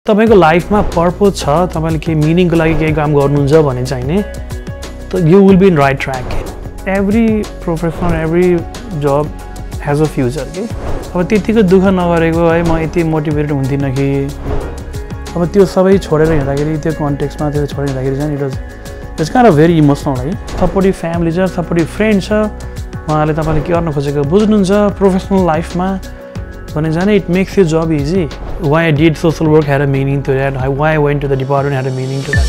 तपाईको लाइफमा पर्पज छ, तपाईले के मिनिङको लागि केही काम गर्नुहुन्छ भने चाहिँ नि त you will be in right track. Every professional every job has a future के। अब त्यतिको दुःख नगरेको है म यति मोटिभेटेड हुन्थिनँ कि अब त्यो सबै छोडेर हिँड्दाखेरि त्यो कन्टेक्स्टमा त्यो छोडेर हिँड्दाखेरि चाहिँ it's kind of very emotional है। सपोर्टिभ फ्यामिली छ, सपोर्टिभ फ्रेन्ड छ, उहाँले तपाईँले के गर्न खोजेको बुझ्नुहुन्छ प्रोफेसनल लाइफमा भने जाने it makes your job easy. Why I did social work had a meaning to that. Why I went to the department had a meaning to that.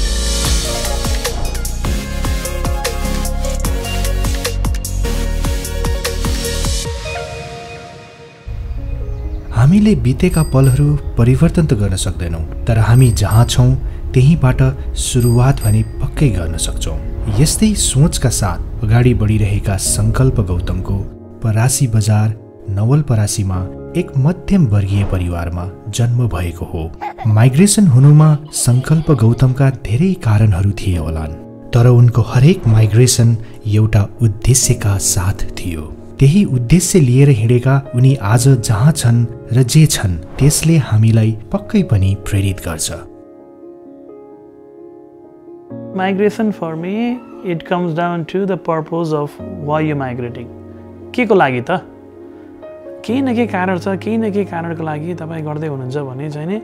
हामीले बितेका पलहरू परिवर्तन त गर्न सक्दैनौँ, तर हामी जहाँ छौँ त्यहीबाट सुरुवात भने पक्कै गर्न सक्छौँ। यस्तै सोचका साथ अगाडि बढिरहेका सङ्कल्प गौतमको परासी बजार नवलपरासीमा एक मध्यम वर्गीय परिवारमा जन्म भएको हो। माइग्रेसन हुनुमा सङ्कल्प गौतमका धेरै कारणहरू थिए होलान्, तर उनको हरेक माइग्रेसन एउटा उद्देश्यका साथ थियो। त्यही उद्देश्य लिएर हिँडेका उनी आज जहाँ छन् र जे छन् त्यसले हामीलाई पक्कै पनि प्रेरित गर्छ। Migration for me, it comes down to the purpose of why you migrating. के को लागि त? केही न केही कारण छ, केही न केही कारणको लागि तपाईँ गर्दै हुनुहुन्छ भने चाहिँ नि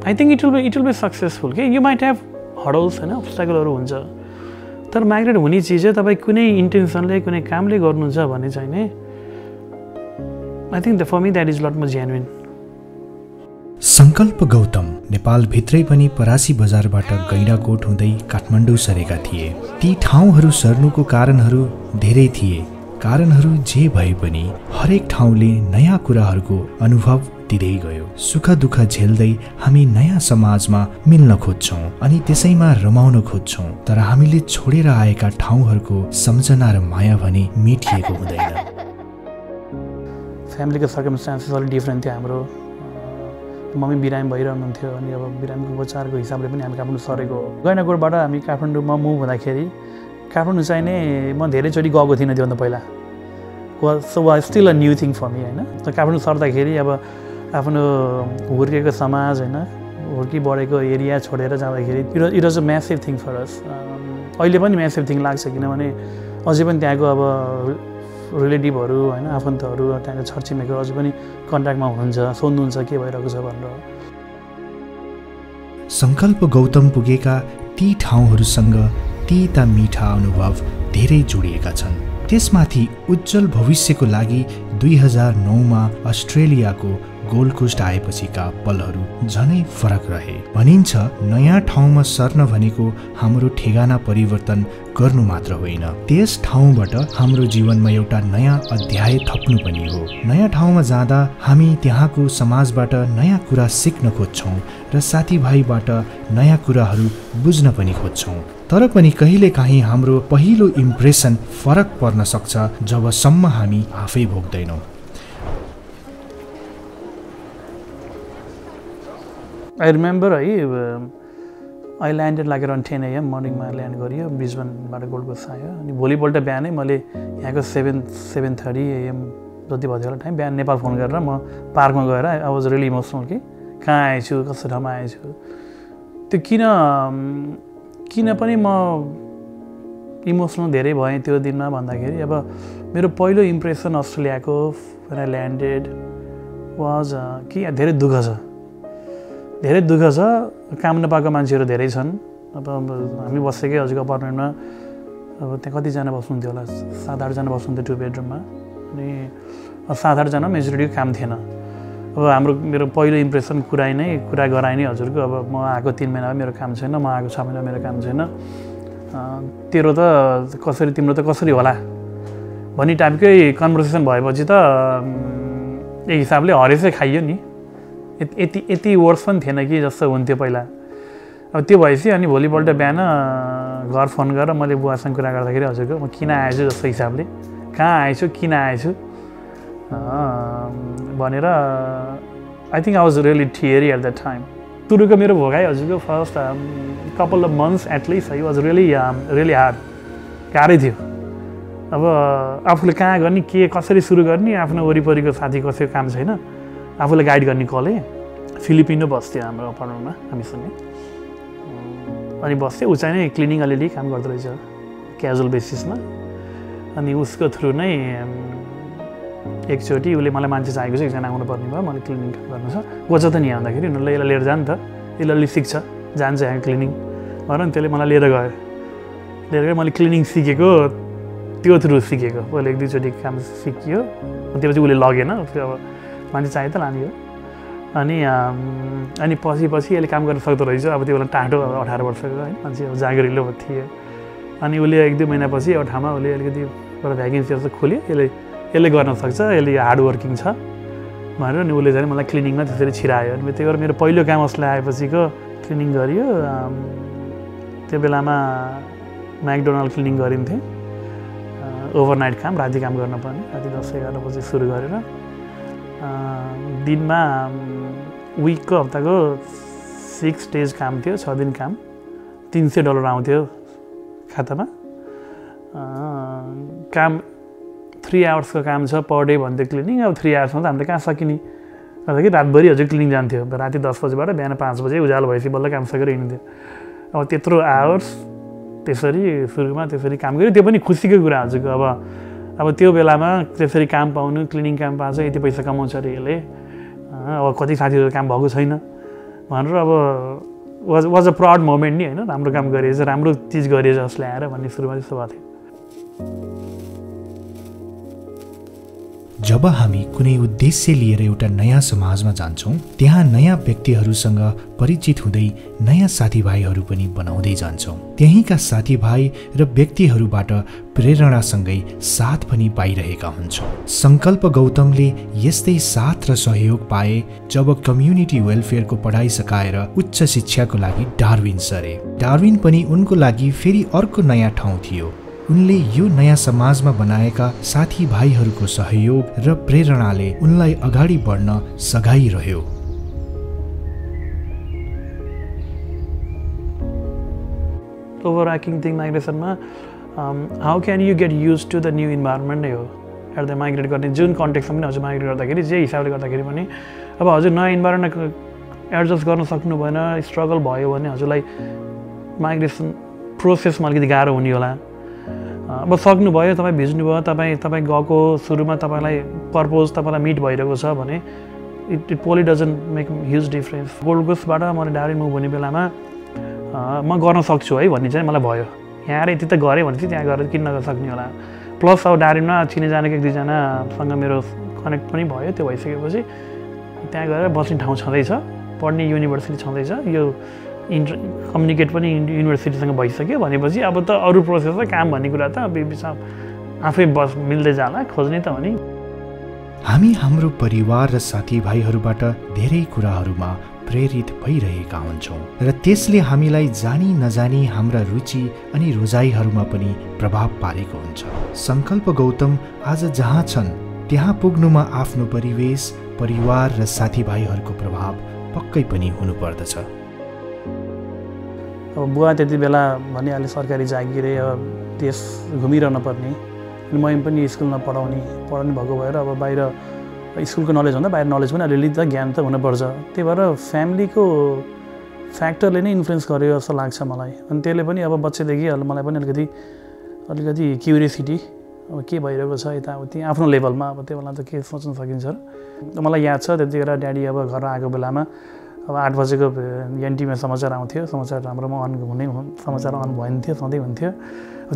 I think it will be successful के। यु माइट ह्याभ हडल्स होइन, अब्स्टाकलहरू हुन्छ, तर माइग्रेट हुने चिज चाहिँ तपाईँ कुनै इन्टेन्सनले कुनै कामले गर्नुहुन्छ भने चाहिँ नि I think for me that is lot more genuine. Sankalpa Gautam नेपालभित्रै पनि परासी बजारबाट गैँडाकोट हुँदै काठमाडौँ सरेका थिए। ती ठाउँहरू सर्नुको कारणहरू धेरै थिए। कारणहरू जे भए पनि हरेक ठाउँले नयाँ कुराहरूको अनुभव दिँदै गयो। सुख दुःख झेल्दै हामी नयाँ समाजमा मिल्न खोज्छौँ अनि त्यसैमा रमाउन खोज्छौँ, तर हामीले छोडेर आएका ठाउँहरूको सम्झना र माया भने मेटिएको हुँदैन। फ्यामिलीको सर्कमस्टान्सेस अलिक डिफ्रेन्ट थियो। हाम्रो मम्मी बिरामी भइरहनुहुन्थ्यो अनि अब बिरामीको उपचारको हिसाबले पनि हामी काठमाडौँ सरेको। गैँडाकोटबाट हामी काठमाडौँमा मुभ हुँदाखेरि काठमाडौँ चाहिँ नै म धेरैचोटि गएको थिइनँ त्योभन्दा पहिला। So was still a new thing for me होइन। त काठमाडौँ सर्दाखेरि अब आफ्नो हुर्केको समाज होइन, हुर्की बढेको एरिया छोडेर जाँदाखेरि it was a massive thing for us. अहिले पनि म्यासिभ थिङ लाग्छ, किनभने अझै पनि त्यहाँको अब रिलेटिभहरू होइन, आफन्तहरू त्यहाँको छरछिमेकीहरू अझै पनि कन्ट्याक्टमा हुनुहुन्छ, सोध्नुहुन्छ के भइरहेको छ भनेर। सङ्कल्प गौतम पुगेका ती ठाउँहरूसँग तीता मिठा अनुभव धेरै जोडिएका छन्। त्यसमाथि उज्जवल भविष्यको लागि 2009मा अस्ट्रेलियाको गोल्ड कोस्ट आएपछिका पलहरू झनै फरक रहे। भनिन्छ नयाँ ठाउँमा सर्न भनेको हाम्रो ठेगाना परिवर्तन गर्नु मात्र होइन, त्यस ठाउँबाट हाम्रो जीवनमा एउटा नयाँ अध्याय थप्नु पनि हो। नयाँ ठाउँमा जाँदा हामी त्यहाँको समाजबाट नयाँ कुरा सिक्न खोज्छौँ र साथीभाइबाट नयाँ कुराहरू बुझ्न पनि खोज्छौँ, तर पनि कहिलेकाहीँ हाम्रो पहिलो इम्प्रेसन फरक पर्न सक्छ जबसम्म हामी आफै भोग्दैनौँ। आई रिमेम्बर है, I landed like around 10 AM मर्निङमा ल्यान्ड गरियो, ब्रिजबनबाट गोल्ड कोस्ट आयो। अनि भोलिपल्ट बिहानै मैले यहाँको 7:30 AM जति भयो होला टाइम, बिहान नेपाल फोन गरेर म पार्कमा गएर आई वाज रियली इमोसनल कि कहाँ आएछु, कस्तो ठाउँमा आएछु। त्यो किन पनि म इमोसनल धेरै भएँ त्यो दिनमा भन्दाखेरि अब मेरो पहिलो इम्प्रेसन अस्ट्रेलियाको व्हेन आई ल्यान्डेड वाज कि धेरै दुःख छ, धेरै दुःख छ। काम नपाएको मान्छेहरू धेरै छन्। अब हामी बसेकै हजुरको अपार्टमेन्टमा अब त्यहाँ कतिजना बस्नुहुन्थ्यो होला, 7-8 जना बस्नुहुन्थ्यो 2 बेडरुममा। अनि 7-8 जना मेजोरिटीको काम थिएन। अब मेरो पहिलो इम्प्रेसन कुरा गराइ नै हजुरको अब म आएको 3 महिनामा मेरो काम छैन, म आएको 6 महिना मेरो काम छैन, तिम्रो त कसरी होला भन्ने टाइपकै कन्भर्सेसन भएपछि त एक हिसाबले हरेसै खाइयो नि। यति वर्ड्स पनि थिएन कि जस्तो हुन्थ्यो पहिला। अब त्यो भएपछि अनि भोलिपल्ट बिहान घर फोन गरेर मैले बुवासँग कुरा गर्दाखेरि हजुरको म किन आएछु जस्तो हिसाबले, कहाँ आएछु, किन आएछु भनेर I think I was really teary at that time. सुरुको मेरो भोगाइ हजुरको first couple of months at least I was really hard, गाह्रै थियो। अब आफूले कहाँ गर्ने, के कसरी सुरु गर्ने, आफ्नो वरिपरिको साथी कसैको काम छैन, आफूलाई गाइड गर्ने कले फिलिपिनो बस्थ्यो हाम्रो अपार्टमेन्टमा हामीसँगै अनि बस्थ्यो ऊ चाहिँ नै क्लिनिङ अलिअलि काम गर्दो रहेछ क्याजुअल बेसिसमा अनि उसको थ्रु नै एकचोटि उसले मलाई मान्छे चाहिएको छ एकजना आउनु पर्ने भयो मलाई क्लिनिङ काम गर्नु छ गछ त नि आउँदाखेरि उनीहरूले यसलाई लिएर जानु त यसले अलि सिक्छ जान्छ यहाँ क्लिनिङ भएर नि त्यसले मलाई लिएर गयो मैले क्लिनिङ सिकेको त्यो थ्रु सिकेको पहिला 1-2 चोटि काम सिकियो त्यसपछि उसले लगेन अब मान्छे चाहियो त लाने हो अनि पछि यसले काम गर्न सक्दो रहेछ अब त्यो बेला टाढो 18 वर्षको होइन मान्छे अब जागिरिलो थियो अनि उसले 1-2 महिनापछि एउटा ठाउँमा उसले अलिकति एउटा भ्याकेन्सीहरू खोल्यो यसले गर्न सक्छ यसले हार्ड वर्किङ छ भनेर नि उसले चाहिँ मलाई क्लिनिङमा त्यसरी छिरायो अनि त्यही भएर मेरो पहिलो काम उसलाई आएपछिको क्लिनिङ गरियो त्यो बेलामा म्याकडोनल्ड क्लिनिङ गरिन्थेँ ओभरनाइट काम राति काम गर्नुपर्ने राति 10-11 बजे सुरु गरेर दिनमा विकको हप्ताको 6 डेज काम थियो 6 दिन काम $300 आउँथ्यो खातामा काम 3 आवर्सको काम छ पर डे भन्थ्यो क्लिनिङ अब 3 आवर्समा त हामीले कहाँ सकिने भन्दाखेरि रातभरि हजुर क्लिनिङ जान्थ्यो राति 10 बजेबाट बिहान 5 बजे उज्यालो भएपछि बल्ल काम सकेर हिँड्थ्यो अब त्यत्रो आवर्स त्यसरी सुरुमा त्यसरी काम गऱ्यो त्यो पनि खुसीको कुरा हजुरको अब त्यो बेलामा त्यसरी काम पाउनु क्लिनिङ काम पाउँछ यति पैसा कमाउँछ अरे यसले अब कति साथीहरू काम भएको छैन भनेर अब वाज अ प्राउड मोमेन्ट नि होइन राम्रो काम गरेछ राम्रो चिज गरेछ जसले आएर भन्ने सुरुमा त्यस्तो भएको थियो जब हामी कुनै उद्देश्य लिएर एउटा नयाँ समाजमा जान्छौँ त्यहाँ नयाँ व्यक्तिहरूसँग परिचित हुँदै नयाँ साथीभाइहरू पनि बनाउँदै जान्छौँ त्यहीँका साथीभाइ र व्यक्तिहरूबाट प्रेरणासँगै साथ पनि पाइरहेका हुन्छौँ संकल्प गौतमले यस्तै साथ र सहयोग पाए जब कम्युनिटी वेलफेयरको पढाइ सकाएर उच्च शिक्षाको लागि डार्विन सरे डार्विन पनि उनको लागि फेरि अर्को नयाँ ठाउँ थियो उनले यो नयाँ समाजमा बनाएका साथीभाइहरूको सहयोग र प्रेरणाले उनलाई अगाडि बढ्न सघाइरह्यो ओभरआर्किङ थिङ माइग्रेसनमा how can you get use to the new environment नै हो एउटा माइग्रेट गर्ने जुन कन्टेक्समा पनि हजुर माइग्रेट गर्दाखेरि जे हिसाबले गर्दाखेरि पनि अब हजुर नयाँ इन्भाइरोमेन्ट एडजस्ट गर्न सक्नु भएन स्ट्रगल भयो भने हजुरलाई माइग्रेसन प्रोसेसमा अलिकति गाह्रो हुने होला अब सक्नुभयो तपाईँ भिज्नुभयो तपाईँ गएको सुरुमा तपाईँलाई पर्पोज तपाईँलाई मिट भइरहेको छ भने it poly doesn't make huge difference gold कोस्टबाट मैले डार्विन मुभ हुने बेलामा म गर्न सक्छु है भन्ने चाहिँ मलाई भयो यहाँ आएर यति त गरेँ भने चाहिँ त्यहाँ गएर किन नसक्ने होला प्लस अब डार्विनमा चिने जानेको 1-2जनासँग मेरो कनेक्ट पनि भयो त्यो भइसकेपछि त्यहाँ गएर बस्ने ठाउँ छँदैछ पढ्ने युनिभर्सिटी छँदैछ यो कम्युनिकेट पनि युनिभर्सिटीसँग भइसक्यो भनेपछि अब त अरू प्रोसेस र काम भन्ने कुरा त आफै मिल्दै जाला खोज्ने त हो नि हामी हाम्रो परिवार र साथीभाइहरूबाट धेरै कुराहरूमा प्रेरित भइरहेका हुन्छौँ र त्यसले हामीलाई जानी नजानी हाम्रा रुचि अनि रोजाइहरूमा पनि प्रभाव पारेको हुन्छ संकल्प गौतम आज जहाँ छन् त्यहाँ पुग्नुमा आफ्नो परिवेश परिवार र साथीभाइहरूको प्रभाव पक्कै पनि हुनुपर्दछ अब बुवा त्यति बेला भनिहाले सरकारी जागिरे अब देश घुमिरहन पर्ने अनि म पनि स्कुलमा पढाउने भएको भएर अब बाहिर स्कुलको नलेज भन्दा बाहिर नलेज पनि अलिअलि त ज्ञान त हुनुपर्छ त्यही भएर फ्यामिलीको फ्याक्टरले नै इन्फ्लुएन्स गर्यो जस्तो लाग्छ मलाई अनि त्यसले पनि अब बच्चैदेखि मलाई पनि अलिकति क्युरियोसिटी अब के भइरहेको छ यताउति आफ्नो लेभलमा अब त्यो बेला त के सोच्न सकिन्छ र मलाई याद छ त्यतिखेर ड्याडी अब घर आएको बेलामा अब 8 बजेको एनटिभीमा समाचार आउँथ्यो समाचार हाम्रोमा अन हुने समाचार अन भन्थ्यो सधैँ हुन्थ्यो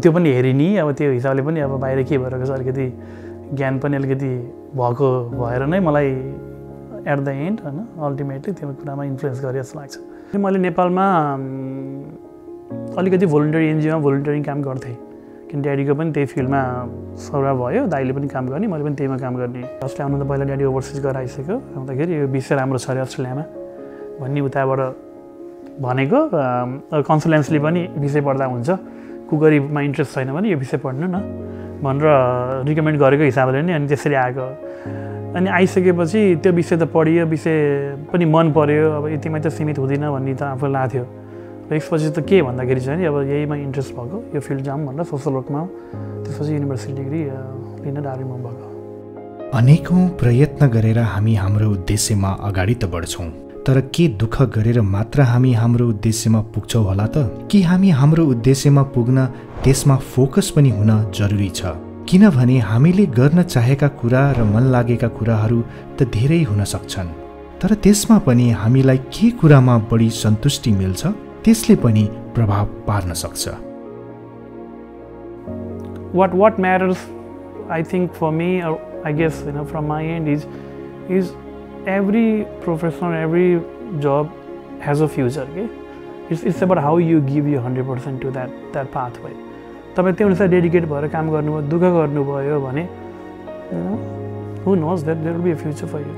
त्यो पनि हेरिनी अब त्यो हिसाबले पनि अब बाहिर के भइरहेको छ अलिकति ज्ञान पनि अलिकति भएको भएर नै मलाई एट द एन्ड होइन अल्टिमेटली त्यो कुरामा इन्फ्लुएन्स गरे जस्तो लाग्छ मैले नेपालमा अलिकति भोलिन्टियर एनजिओमा भोलिन्टियरिङ काम गर्थेँ किन ड्याडीको पनि त्यही फिल्डमा सरुवा भयो दाइले पनि काम गर्ने मैले पनि त्यहीमा काम गर्ने फर्स्ट आउनु त पहिला ड्याडी ओभरसिज गरेर आइसक्यो आउँदाखेरि यो विषय राम्रो छ अरे अस्ट्रेलियामा भन्ने उताबाट भनेको कन्सल्टेन्सले पनि विषय पढ्दा हुन्छ कुकरीमा इन्ट्रेस्ट छैन भने यो विषय पढ्नु न भनेर रिकमेन्ड गरेको हिसाबले नै अनि त्यसरी आएको अनि आइसकेपछि त्यो विषय त पढियो विषय पनि मन पर्यो अब यतिमै त सीमित हुँदैन भन्ने त आफूलाई लाग्थ्यो र यसपछि त के भन्दाखेरि चाहिँ अब यहीमा इन्ट्रेस्ट भएको यो फिल्ड जाऊँ भनेर सोसल वर्कमा त्यसपछि युनिभर्सिटी डिग्री लिन डार्विनमा भएको अनेकौँ प्रयत्न गरेर हामी हाम्रो उद्देश्यमा अगाडि त बढ्छौँ तर के दुःख गरेर मात्र हामी हाम्रो उद्देश्यमा पुग्छौँ होला त? कि हामी हाम्रो उद्देश्यमा पुग्न त्यसमा फोकस पनि हुन जरुरी छ? किनभने हामीले गर्न चाहेका कुरा र मन लागेका कुराहरू त धेरै हुन सक्छन्, तर त्यसमा पनि हामीलाई के कुरामा बढी सन्तुष्टि मिल्छ त्यसले पनि प्रभाव पार्न सक्छ। What matters, I think for me, or I guess from my end is every profession, every job has a future. Okay, it's about how you give you 100% to that pathway. तपाईं त्यो अनुसार डेडिकेट भएर काम गर्नुभयो, दुःख गर्नुभयो भने who knows that there will be a future for you.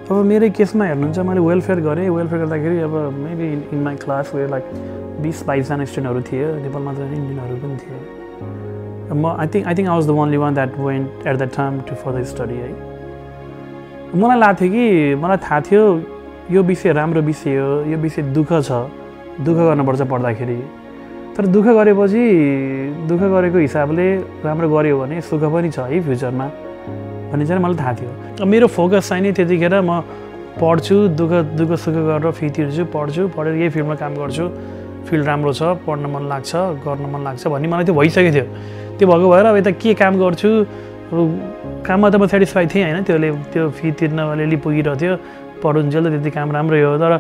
अब मेरो केसमा हेर्नुहुन्छ, मैले वेलफेयर गरेँ। वेलफेयर गर्दाखेरि अब maybe in my class where like 20-22 जना स्टुडेन्टहरू थियो, नेपालमा त इन्डियनहरू पनि थियो। I think I was the only one that went at that time to further study है। मलाई लाग्थ्यो कि मलाई थाहा थियो यो विषय राम्रो विषय हो, यो विषय दुःख छ, दुःख गर्नुपर्छ पढ्दाखेरि। तर दुःख गरेपछि दुःख गरेको हिसाबले राम्रो गऱ्यो भने सुख पनि छ है फ्युचरमा भन्ने चाहिँ मलाई थाहा थियो। अब मेरो फोकस चाहिँ नि त्यतिखेर म पढ्छु, दुःख सुख गरेर फी तिर्छु, पढेर यही फिल्डमा काम गर्छु, फिल्ड राम्रो छ, पढ्न मन लाग्छ, गर्न मन लाग्छ भन्ने मलाई त्यो भइसकेको थियो। त्यो भएको भएर अब यता के काम गर्छु, काममा त म सेटिस्फाई थिएँ होइन, त्यो फी तिर्न अलिअलि पुगिरहेको थियो, पढुन्जेल त त्यति काम राम्रै हो, तर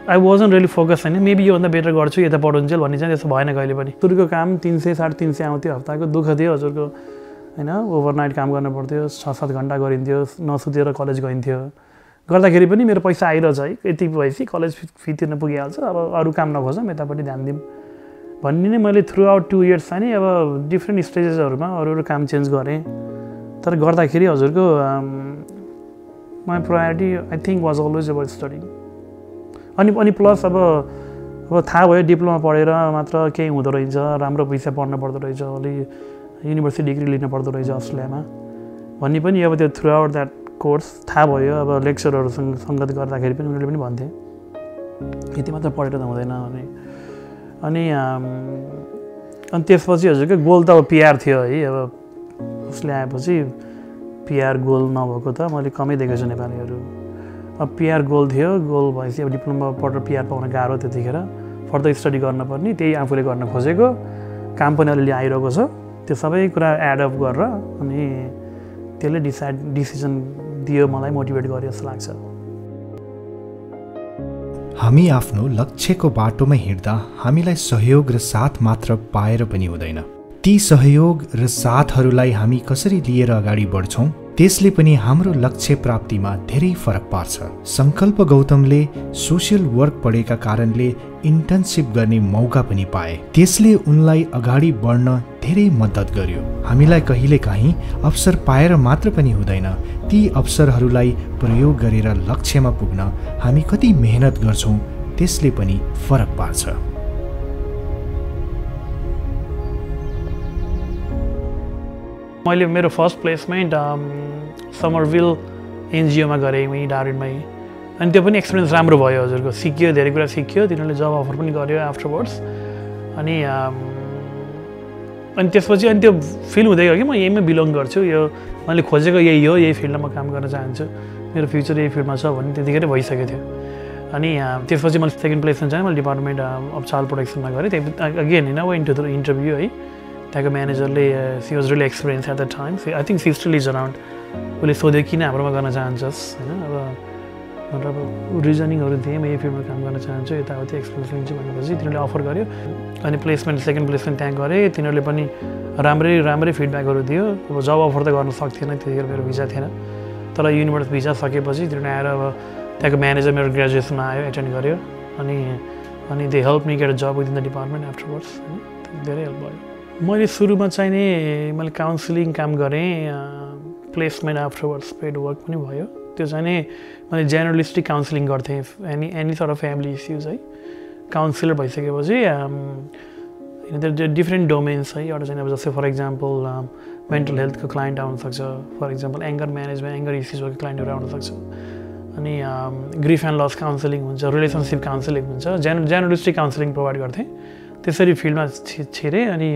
आई वाजन्ट रियली फोकस होइन मेबी योभन्दा बेटर गर्छु यता पढुन्जेल भन्ने चाहिँ त्यस्तो भएन कहिले पनि। सुरुको काम 300 350 आउँथ्यो हप्ताको, दुःख थियो हजुरको होइन, ओभरनाइट काम गर्नु पर्थ्यो, 6-7 घन्टा गरिन्थ्यो, नसुतेर कलेज गइन्थ्यो, गर्दाखेरि पनि मेरो पैसा आइरहेछ है, यति भएपछि कलेज फी तिर्न पुगिहाल्छ, अब अरू काम नखोजौँ यतापट्टि ध्यान दिउँ भन्ने नै मैले थ्रु आउट 2 इयर्स चाहिँ नि अब डिफ्रेन्ट स्टेजेसहरूमा अरू काम चेन्ज गरेँ। तर गर्दाखेरि हजुरको my priority I think was always about study. अनि प्लस अब थाहा भयो डिप्लोमा पढेर मात्र केही हुँदो रहेछ, राम्रो पैसा पढ्न पर्दो रहेछ, अलि युनिभर्सिटी डिग्री लिनु पर्दो रहेछ अस्ट्रेलियामा भन्ने पनि अब त्यो थ्रु आउट द्याट कोर्स थाहा भयो। अब लेक्चरहरूसँग सङ्गत गर्दाखेरि पनि उनीहरूले पनि भन्थे यति मात्र पढेर त हुँदैन भने। अनि त्यसपछि हजुरको गोल त अब पिआर थियो है, अब उसले आएपछि पिआर गोल नभएको त मैले कमै देखेको छु नेपालीहरू। अब पिआर गोल थियो, गोल भएपछि अब डिप्लोमा पढेर पिआर पाउन गाह्रो, त्यतिखेर फर्दर स्टडी गर्नुपर्ने, त्यही आफूले गर्न खोजेको, काम पनि अलिअलि आइरहेको छ, त्यो सबै कुरा एड अप गरेर अनि त्यसले डिसिजन दियो, मलाई मोटिभेट गर्यो जस्तो लाग्छ। हामी आफ्नो लक्ष्यको बाटोमा हिँड्दा हामीलाई सहयोग र साथ मात्र पाएर पनि हुँदैन, ती सहयोग र साथहरूलाई हामी कसरी लिएर अगाडि बढ्छौँ त्यसले पनि हाम्रो लक्ष्य प्राप्तिमा धेरै फरक पार्छ। सङ्कल्प गौतमले सोसियल वर्क पढेका कारणले इन्टर्नसिप गर्ने मौका पनि पाए, त्यसले उनलाई अगाडि बढ्न धेरै मद्दत गर्यो। हामीलाई कहिलेकाहीँ अवसर पाएर मात्र पनि हुँदैन, ती अवसरहरूलाई प्रयोग गरेर लक्ष्यमा पुग्न हामी कति मेहनत गर्छौँ त्यसले पनि फरक पार्छ। मैले मेरो फर्स्ट प्लेसमेन्ट समरभिल एनजिओमा गरेँ वहीँ डार्विनमै, अनि त्यो पनि एक्सपिरियन्स राम्रो भयो हजुरको, सिक्यो, धेरै कुरा सिक्यो, तिनीहरूले जब अफर पनि गर्यो आफ्टरवर्ड्स। अनि त्यसपछि अनि त्यो फिल हुँदै गयो कि म यहीँमै बिलोङ गर्छु, यो मैले खोजेको यही हो, यही फिल्डमा म काम गर्न चाहन्छु, मेरो फ्युचर यही फिल्डमा छ भन्ने त्यतिखेरै भइसकेको थियो। अनि त्यसपछि मैले सेकेन्ड प्लेसमेन्ट चाहिँ मैले डिपार्टमेन्ट अफ चाइल्ड प्रोटेक्सनमा गरेँ। त्यही again went to the interview है, त्यहाँको म्यानेजरले she was really experience at the time, I think she still is around, उसले सोध्यो किन हाम्रोमा गर्न चाहन्छस् होइन, अब मतलब रिजनिङहरू दिएँ, म यही फिल्डमा काम गर्न चाहन्छु, यताउति एक्सपिरियन्स लिन्छु भनेपछि तिनीहरूले अफर गर्यो। अनि सेकेन्ड प्लेसमेन्ट त्यहाँ गरेँ, तिनीहरूले पनि राम्रै फिडब्याकहरू दियो। अब जब अफर त गर्न सक्थेन, त्यतिखेर मेरो भिजा थिएन, तर युनिभर्सिटी भिजा सकेपछि तिनीहरूले आएर अब त्यहाँको म्यानेजर मेरो ग्रेजुएसनमा आयो, एटेन्ड गर्यो, अनि they help me get a job within the department afterwards, होइन धेरै हेल्प भयो। मैले सुरुमा चाहिँ नि मैले काउन्सिलिङ काम गरेँ, प्लेसमेन्ट आफ्टरवर्ड्स पेड वर्क पनि भयो। त्यो चाहिँ नि मैले जेनरलिस्टिक काउन्सिलिङ गर्थेँ, any sort of family issues है। काउन्सिलर भइसकेपछि डिफ्रेन्ट डोमेन्स है, एउटा चाहिँ अब जस्तै फर इक्जाम्पल मेन्टल हेल्थको क्लाइन्ट आउनसक्छ, for example anger management, anger इस्युजको क्लाइन्टहरू आउनसक्छ, अनि ग्रिफ एन्ड लस काउन्सिलिङ हुन्छ, रिलेसनसिप काउन्सिलिङ हुन्छ, जेनरलिस्टिक काउन्सिलिङ प्रोभाइड गर्थेँ। त्यसरी फिल्डमा छिरेँ, अनि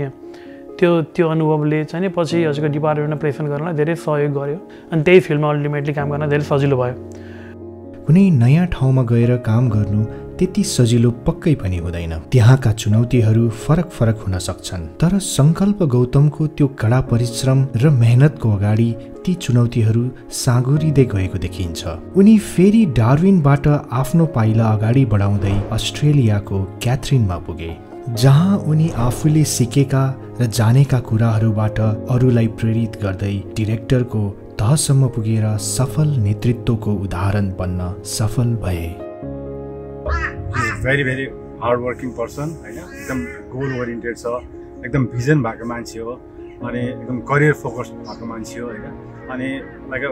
त्यो अनुभवले चाहिँ नि पछि हजुरको डिपार्टमेन्टमा प्लेसमेन्ट गर्नलाई धेरै सहयोग गर्यो, अनि त्यही फिल्डमा अल्टिमेटली काम गर्न धेरै सजिलो भयो। कुनै नयाँ ठाउँमा गएर काम गर्नु त्यति सजिलो पक्कै पनि हुँदैन। त्यहाँका चुनौतीहरू फरक फरक हुन सक्छन्, तर संकल्प गौतमको त्यो कडा परिश्रम र मेहनतको अगाडि ती चुनौतीहरू साँगुरिँदै गएको देखिन्छ। उनी फेरि डार्विनबाट आफ्नो पाइला अगाडि बढाउँदै अस्ट्रेलियाको क्याथरिनमा पुगे, जहाँ उनी आफूले सिकेका र जानेका कुराहरूबाट अरूलाई प्रेरित गर्दै डिरेक्टरको तहसम्म पुगेर सफल नेतृत्वको उदाहरण बन्न सफल भए। Very very hard working person हैन, एकदम गोल ओरिएन्टेड छ, एकदम भिजन भएको मान्छे हो, अनि एकदम करियर फोकस भएको मान्छे हो हैन। अनि like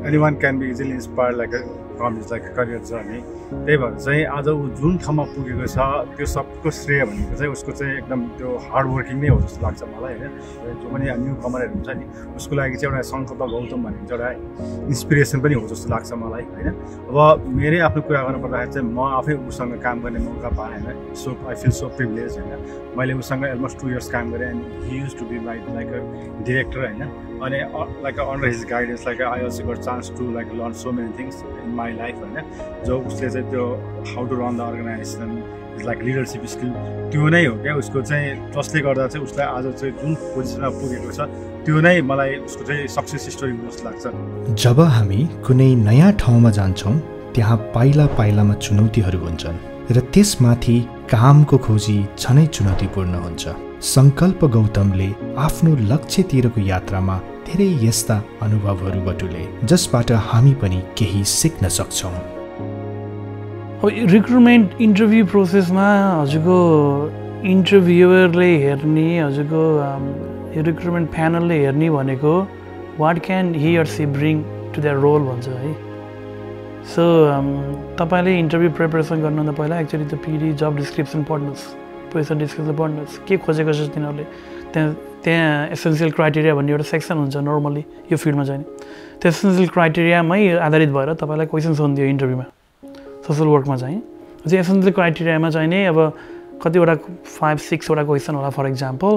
anyone can be easily inspired like from his like career journey. त्यही भएर चाहिँ आज ऊ जुन ठाउँमा पुगेको छ त्यो सबको श्रेय भनेको चाहिँ उसको चाहिँ एकदम त्यो हार्ड वर्किङ नै हो जस्तो लाग्छ मलाई हैन। जो पनि न्यू कमरहरू हुन्छ नि उसको लागि चाहिँ एउटा संकल्प गौतम भनेको चाहिँ एउटा इन्सपिरेसन पनि हो जस्तो लाग्छ मलाई हैन। अब मेरै आफ्नो कुरा गर्नु पर्दाखेरि चाहिँ म आफै उसँग काम गर्ने मौका पाएँ हैन। So I feel so privilege हैन। मैले उसँग अलमोस्ट 2 इयर्स काम गरेँ and he use to be like a director हैन। अनि like under his guidance like I also got chance to like learn so many things in my life हैन। जो उसले चाहिँ त्यो how to run the organisation like leadership skill त्यो नै हो क्या उसको चाहिँ, जसले गर्दा चाहिँ उसलाई आज चाहिँ जुन पोजिसनमा पुगेको छ त्यो नै मलाई उसको चाहिँ सक्सेस स्टोरी हो जस्तो लाग्छ। जब हामी कुनै नयाँ ठाउँमा जान्छौँ त्यहाँ पाइला पाइलामा चुनौतीहरू हुन्छन् र त्यसमाथि कामको खोजी झनै चुनौतीपूर्ण हुन्छ। संकल्प गौतमले आफ्नो लक्ष्यतिरको यात्रामा धेरै यस्ता अनुभवहरू बटुले जसबाट हामी पनि केही सिक्न सक्छौँ। अब रिक्रुटमेन्ट इन्टरभ्यू प्रोसेसमा हजुरको इन्टरभ्युअरले हेर्ने, हजुरको रिक्रुटमेन्ट प्यानलले हेर्ने भनेको what can he or she bring to that role भन्छ है। सो तपाईँले इन्टरभ्यू प्रिपरेसन गर्नुभन्दा पहिला एक्चुअली त्यो पिडी जब डिस्क्रिप्सन पढ्नुहोस्, पोजिसन डिस्क्रिप्सन पढ्नुहोस्, के खोजेको छ तिनीहरूले। त्यहाँ एसेन्सियल क्राइटेरिया भन्ने एउटा सेक्सन हुन्छ नर्मली यो फिल्डमा चाहिँ। त्यो एसेन्सियल क्राइटेरियामै आधारित भएर तपाईँलाई क्वेसन सोधिदियो इन्टरभ्यूमा सोसल वर्कमा चाहिँ। चाहिँ एसेन्सियल क्राइटेरियामा चाहिँ नै अब कतिवटा 5-6 वटा क्वेसन होला फर इक्जाम्पल,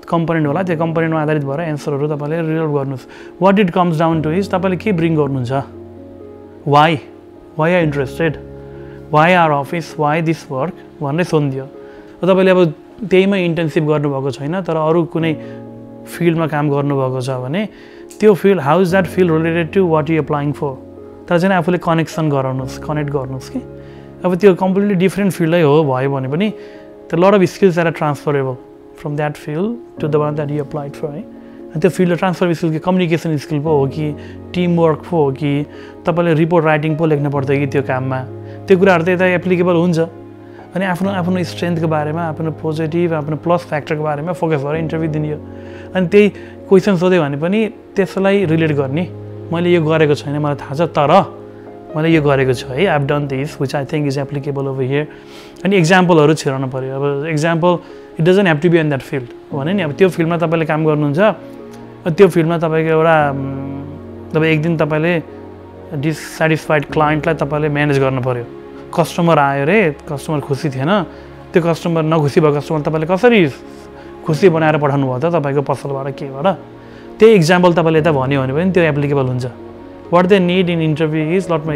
कम्पोनेन्ट होला। त्यो कम्पोनेन्टमा आधारित भएर एन्सरहरू तपाईँले रिजल्भ गर्नुहोस्। What it comes down to is तपाईँले के ब्रिङ गर्नुहुन्छ, why are interested, why are office, why this work भनेर सोधिदियो। तपाईँले अब त्यहीमा इन्टर्नसिप गर्नुभएको छैन तर अरू कुनै फिल्डमा काम गर्नुभएको छ भने त्यो field how is that field related to what you applying for, तर चाहिँ आफूले कनेक्ट गर्नुहोस् कि अब त्यो कम्प्लिटली डिफ्रेन्ट फिल्डै हो भयो भने पनि the lot of skills are transferable from that field to the one that you applied for है। त्यो फिल्ड ट्रान्सफर स्किल कि कम्युनिकेसन स्किल पो हो कि टिमवर्क पो हो कि तपाईँले रिपोर्ट राइटिङ पो लेख्नु पर्छ कि त्यो काममा, त्यो कुराहरू त यता एप्लिकेबल हुन्छ। अनि आफ्नो स्ट्रेन्थको बारेमा, आफ्नो पोजिटिभ, आफ्नो प्लस फ्याक्टरको बारेमा फोकस गरेर इन्टरभ्यू दिने हो। अनि त्यही क्वेसन सोध्यो भने पनि त्यसलाई रिलेट गर्ने, मैले यो गरेको छैन मलाई थाहा छ तर मैले यो गरेको छु है, I have done this which I think is applicable over here. अनि इक्जाम्पलहरू छिराउनु पऱ्यो। अब example it doesn't have to be in that field भने नि। अब त्यो फिल्डमा तपाईँले काम गर्नुहुन्छ, त्यो फिल्डमा तपाईँको एउटा अब एक दिन तपाईँले डिससेटिस्फाइड क्लाइन्टलाई तपाईँले म्यानेज गर्नु पऱ्यो। कस्टमर आयो रे, कस्टमर खुसी थिएन, त्यो कस्टमर नखुसी भएको कस्टमर तपाईँले कसरी खुसी बनाएर पठाउनु भयो त तपाईँको पसलबाट केबाट, त्यही इक्जाम्पल तपाईँले यता भन्यो भने पनि त्यो एप्लिकेबल हुन्छ। What they need in interview is lot my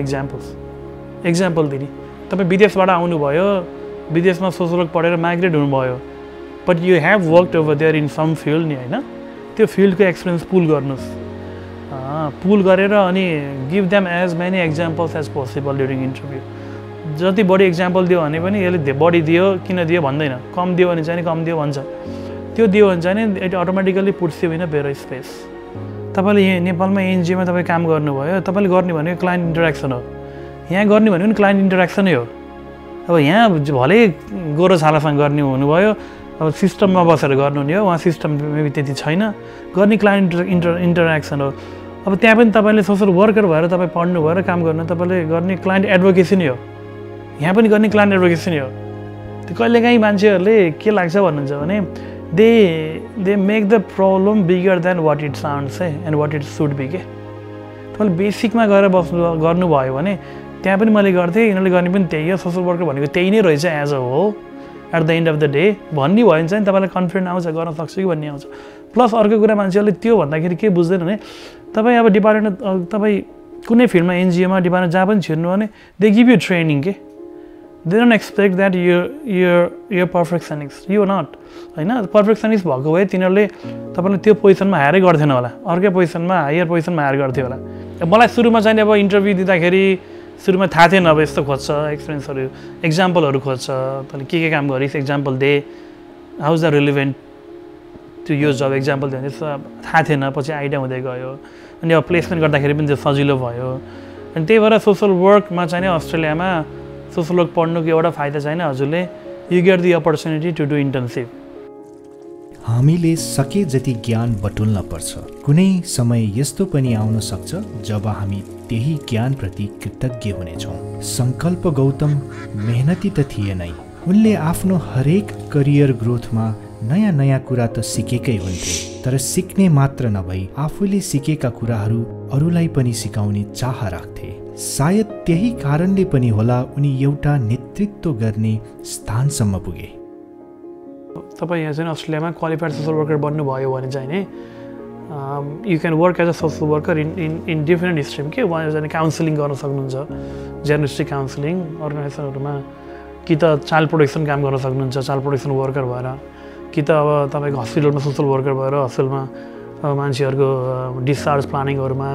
example दिने। तपाईँ विदेशबाट आउनुभयो, विदेशमा सोसल वर्क पढेर माइग्रेट हुनुभयो, but you have worked over there in some field नि होइन। त्यो फिल्डको एक्सपिरियन्स पुल गर्नुहोस्, पुल गरेर अनि give them as many examples as possible during interview. जति बढी एक्जाम्पल दियो भने पनि यसले बढी दियो किन दियो भन्दैन, कम दियो भने चाहिँ कम दियो भन्छ। त्यो दियो भने चाहिँ it automatically puts you in a better space. तपाईँले यहाँ नेपालमा एनजिओमा तपाईँ काम गर्नुभयो, तपाईँले गर्ने भनेको क्लाइन्ट इन्टरेक्सन हो, यहाँ गर्ने भनेको पनि क्लाइन्ट इन्टरेक्सनै हो। अब यहाँ भले गोरो छालासँग गर्ने हुनुभयो, अब सिस्टममा बसेर गर्नु नि हो, उहाँ सिस्टम मेबी त्यति छैन, गर्ने क्लाइन्ट इन्टरेक्सन हो। अब त्यहाँ पनि तपाईँले सोसल वर्कर भएर तपाईँ पढ्नु भएर काम गर्नु, तपाईँले गर्ने क्लाइन्ट एडभोकेसी नै हो, यहाँ पनि गर्ने क्लाइन्ट एडभोकेसी नै हो। त्यो कहिलेकाहीँ मान्छेहरूले के लाग्छ भन्नुहुन्छ भने they make the problem bigger than what it sounds है and what it should be के। तपाईँले बेसिकमा गएर गर्नुभयो भने त्यहाँ पनि मैले गर्थेँ, यिनीहरूले गर्ने पनि त्यही हो, सोसल वर्कर भनेको त्यही नै रहेछ as a whole at the end of the day भन्ने भयो भने चाहिँ तपाईँलाई कन्फिडेन्ट आउँछ, गर्न सक्छु कि भन्ने आउँछ। प्लस अर्को कुरा मान्छेहरूले त्यो भन्दाखेरि के बुझ्दैन भने तपाईँ अब डिपार्टमेन्ट तपाईँ कुनै फिल्डमा एनजिओमा डिपार्टमेन्ट जहाँ पनि छिर्नु भने दे गिभ यु ट्रेनिङ के दे डोन्ट एक्सपेक्ट द्याट यो पर्फेक्सनिस्ट यु नट होइन पर्फेक्सनिस्ट भएको भए तिनीहरूले तपाईँले त्यो पोजिसनमा हायरै गर्थेन होला अर्कै पोजिसनमा हायर पोजिसनमा हायर गर्थ्यो होला मलाई सुरुमा चाहिँ अब इन्टरभ्यू दिँदाखेरि सुरुमा थाहा थिएन अब यस्तो खोज्छ एक्सपिरियन्सहरू एक्जाम्पलहरू खोज्छ तैँले के काम गरिस् एक्जाम्पल दे how is the relevant to यो जब एक्जाम्पल दियो भने त्यस्तो थाहा थिएन पछि आइडिया हुँदै गयो अनि अब प्लेसमेन्ट गर्दाखेरि पनि त्यो सजिलो भयो अनि त्यही भएर सोसल वर्कमा चाहिँ अस्ट्रेलियामा सोसल वर्क पढ्नुको एउटा फाइदा छैन हजुरले you get the opportunity to do internship हामीले सके जति ज्ञान बटुल्न पर्छ कुनै समय यस्तो पनि आउन सक्छ जब हामी त्यही ज्ञानप्रति कृतज्ञ हुनेछौँ सङ्कल्प गौतम मेहनती त थिए नै उनले आफ्नो हरेक करियर ग्रोथमा नयाँ नयाँ कुरा त सिकेकै हुन्थे तर सिक्ने मात्र नभई आफूले सिकेका कुराहरू अरूलाई पनि सिकाउने चाह राख्थे सायद त्यही कारणले पनि होला उनी एउटा नेतृत्व गर्ने स्थानसम्म पुगे तपाईँ यहाँ चाहिँ अस्ट्रेलियामा क्वालिफाइड सोसल वर्कर बन्नुभयो भने चाहिँ नि you can work as a social worker in different stream के उहाँ चाहिँ काउन्सिलिङ गर्न सक्नुहुन्छ जर्नलिस्टिक काउन्सिलिङ अर्गनाइजेसनहरूमा कि त चाइल्ड प्रोटेक्सन काम गर्न सक्नुहुन्छ चाइल्ड प्रोटेक्सन वर्कर भएर कि त अब तपाईँको हस्पिटलमा सोसल वर्कर भएर हस्पिटलमा मान्छेहरूको डिस्चार्ज प्लानिङहरूमा